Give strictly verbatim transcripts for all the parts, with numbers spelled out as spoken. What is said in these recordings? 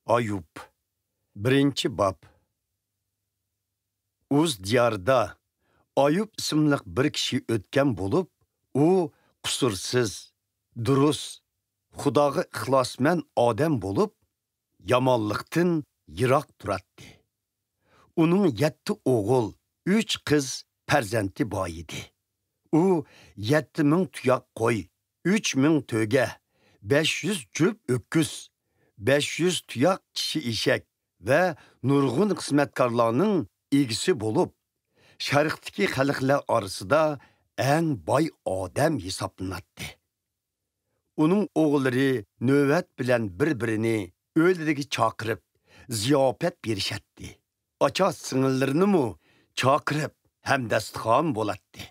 ئايۇب. بىرىنچى باب. ئۇز دىيارىدا ئايۇب ئىسىملىق بىر كىشى ئۆتكەن بولۇپ، ئۇ قۇسۇرسىز، دۇرۇس، خۇداغا ئىخلاسمەن ئادەم بولۇپ، يامانلىقتىن يىراق تۇراتتى. ئۇنىڭ يەتتە ئوغۇل، ئۈچ قىز پەرزەنتى بار ئىدى. ئۇ يەتتە مىڭ تۇياق قوي، ئۈچ مىڭ تۆگە، بەش يۈز جۈپ ئۆكۈز، بەش يۈز تۇياق چىشى ئېشەك ۋە نۇرغۇن خىزمەتكارلارنىڭ ئىگىسى بولۇپ، شەرقتىكى خەلقلەر ئارىسىدا ئەڭ باي ئادەم ھېسابلىناتتى. ئۇنىڭ ئوغۇللىرى نۆۋەت بىلەن بىر-بىرىنى ئۆيلىرىگە چاقىرىپ، زىياپەت بېرىشەتتى. ئاچا-سىڭىللىرىنىمۇ چاقىرىپ، ھەمدەستىخان بولاتتى.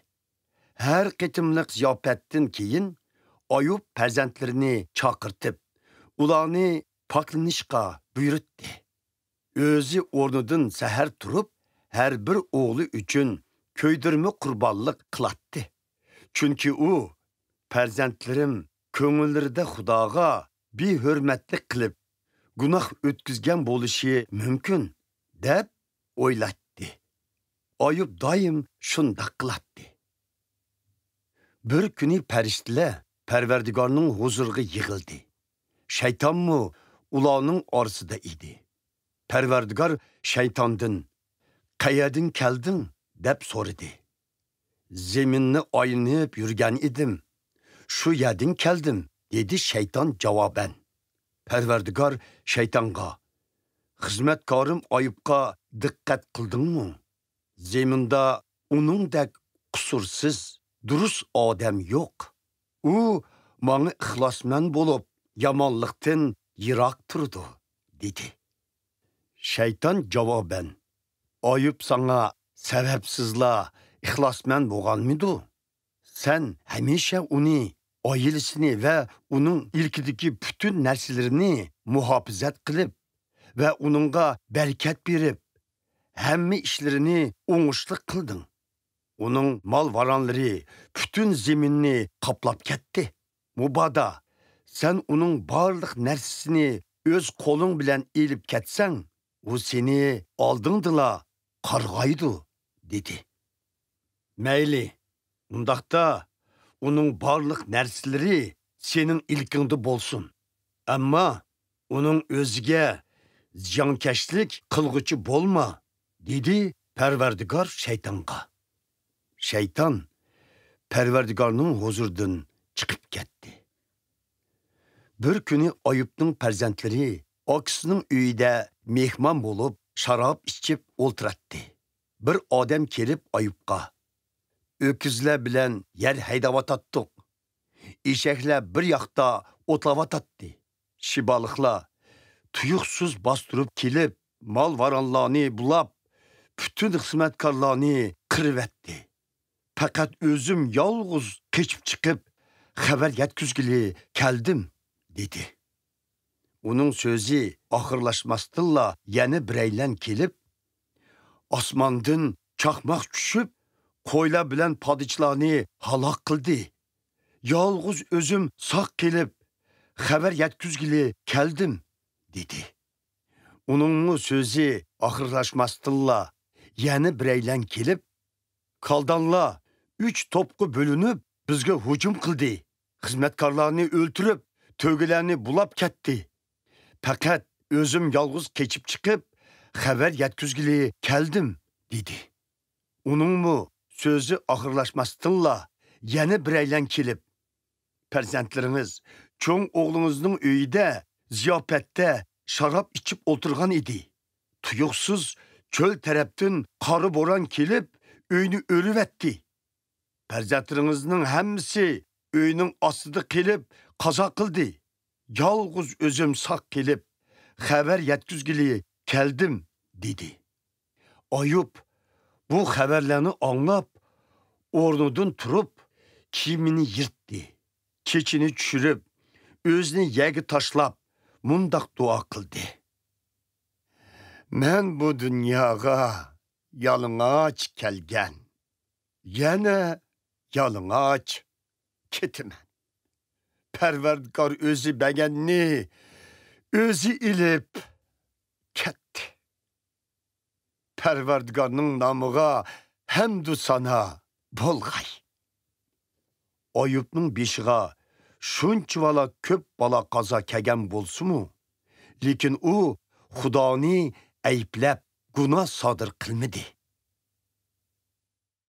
ھەر قېتىملىق زىياپەتتىن كېيىن ئايۇب پەرزەنتلىرىنى چاقىرتىپ، ئۇلارنى پاكلىنىشقا بۇيرۇتتى. ئۆزى ئورنىدىن سەھەر تۇرۇپ، ھەر بىر ئوغلى ئۈچۈن كۆيدۈرمە قۇربانلىق قىلاتتى. چۈنكى ئۇ، پەرزەنتلىرىم كۆڭۈللىرىدە خۇداغا بىھۆرمەتلىك قىلىپ، گۇناھ ئۆتكۈزگەن بولۇشى مۇمكىن، دەپ ئويلايتتى. ئايۇب دائىم شۇنداق قىلاتتى. بىر كۈنى پەرىشتىلەر پەرۋەردىگارنىڭ ھۇزۇرىغا يىغىلدى. شەيتانمۇ ئۇلارنىڭ ئارىسىدا ئىدى. پەرۋەردىگار شەيتاندىن، «قەيەردىن كەلدىڭ؟» دەپ سورىدى. «زېمىننى ئايلىنىپ يۈرگەن ئىدىم، شۇ يەردىن كەلدىم» دېدى شەيتان جاۋابەن. پەرۋەردىگار شەيتانغا، «خىزمەتكارىم ئايۇبقا دىققەت قىلدىڭمۇ؟ زېمىندا ئۇنىڭدەك قۇسۇرسىز، دۇرۇس ئادەم يوق. ئۇ ماڭا ئىخلاسمەن بولۇپ، يامانلىقتىن يىراق تۇرىدۇ» دېدى. شەيتان جاۋابەن، «ئايۇب ساڭا سەۋەبسىزلا ئىخلاسمەن بولغانمىدۇ؟ سەن ھەمىشە ئۇنى، ئائىلىسىنى ۋە ئۇنىڭ ئىلكىدىكى پۈتۈن نەرسىلىرىنى مۇھاپىزەت قىلىپ ۋە ئۇنىڭغا بەرىكەت بېرىپ، ھەممە ئىشلىرىنى ئوڭۇشلۇق قىلدىڭ. ئۇنىڭ مال-ۋارانلىرى پۈتۈن زېمىننى قاپلاپ كەتتى. مۇبادا سەن ئۇنىڭ بارلىق نەرسىسىنى ئۆز قولۇڭ بىلەن ئېلىپ كەتسەڭ، ئۇ سېنى ئالدىڭدىلا قارغايدۇ» دېدى. «مەيلى، ئۇنداقتا ئۇنىڭ بارلىق نەرسىلىرى سېنىڭ ئىلكىڭدە بولسۇن. ئەمما ئۇنىڭ ئۆزىگە زىيانكەشلىك قىلغۇچى بولما» دېدى پەرۋەردىگار شەيتانغا. شەيتان پەرۋەردىگارنىڭ ھۇزۇرىدىن چىقىپ كەتتى. بىر كۈنى ئايۇبنىڭ پەرزەنتلىرى ئاكىسىنىڭ ئۆيىدە مېھمان بولۇپ، شاراب ئىچىپ ئولتۇراتتى. بىر ئادەم كېلىپ ئايۇبقا، «ئۆكۈزلەر بىلەن يەر ھەيدەۋاتاتتۇق. ئېشەكلەر بىر ياقتا ئوتلاۋاتاتتى. شىبالىقلار تۇيۇقسىز باستۇرۇپ كېلىپ، مال-ۋارانلارنى بۇلاپ، پۈتۈن خىزمەتكارلارنى قىرىۋەتتى. پەقەت ئۆزۈم يالغۇز قېچىپ چىقىپ، خەۋەر يەتكۈزگىلى كەلدىم» دېدى. ئۇنىڭ سۆزى ئاخىرلاشماستىنلا يەنە بىرەيلەن كېلىپ، «ئاسماندىن چاقماق چۈشۈپ، قويلار بىلەن پادىچىلارنى ھالاك قىلدى. يالغۇز ئۆزۈم ساق قېلىپ، خەۋەر يەتكۈزگىلى كەلدىم» دېدى. ئۇنىڭمۇ سۆزى ئاخىرلاشماستىنلا يەنە بىرەيلەن كېلىپ، «كالدانلار ئۈچ توپقا بۆلۈنۈپ، بىزگە ھۇجۇم قىلدى. خىزمەتكارلارنى ئۆلتۈرۈپ، تۆگىلەرنى بۇلاپ كەتتى. پەقەت ئۆزۈم يالغۇز قېچىپ چىقىپ، خەۋەر يەتكۈزگىلى كەلدىم» دېدى. ئۇنىڭمۇ سۆزى ئاخىرلاشماستىنلا يەنە بىرەيلەن كېلىپ، «پەرزەنتلىرىڭىز چوڭ ئوغلىڭىزنىڭ ئۆيىدە زىياپەتتە شاراب ئىچىپ ئولتۇرغان ئىدى. تۇيۇقسىز چۆل تەرەپتىن قارا بوران كېلىپ، ئۆينى ئۆرۈۋەتتى. پەرزەنتلىرىڭىزنىڭ ھەممىسى ئۆينىڭ ئاستىدا قېلىپ، قازا قىلدى. يالغۇز ئۆزۈم ساق قېلىپ، خەۋەر يەتكۈزگىلى كەلدىم» دېدى. ئايۇب بۇ خەۋەرلەرنى ئاڭلاپ، ئورنىدىن تۇرۇپ، كىيىمىنى يىرتتى، چېچىنى چۈشۈرۈپ، ئۆزىنى يەرگە تاشلاپ، مۇنداق دۇئا قىلدى: «مەن بۇ دۇنياغا يالىڭاچ كەلگەن، يەنە يالىڭاچ كېتىمەن. پەرۋەردىگار ئۆزى بەرگەننى ئۆزى ئېلىپ، پەرۋەردىگارنىڭ نامىغا ھەمدۇ سانا بولغاي. ئايۇبنىڭ بېشىغا شۇنچىۋالا كۆپ بالا قازا كەلگەن بولسىمۇ، لېكىن ئۇ خۇدانى ئەيىبلەپ گۇناھ سادىر قىلمىدى.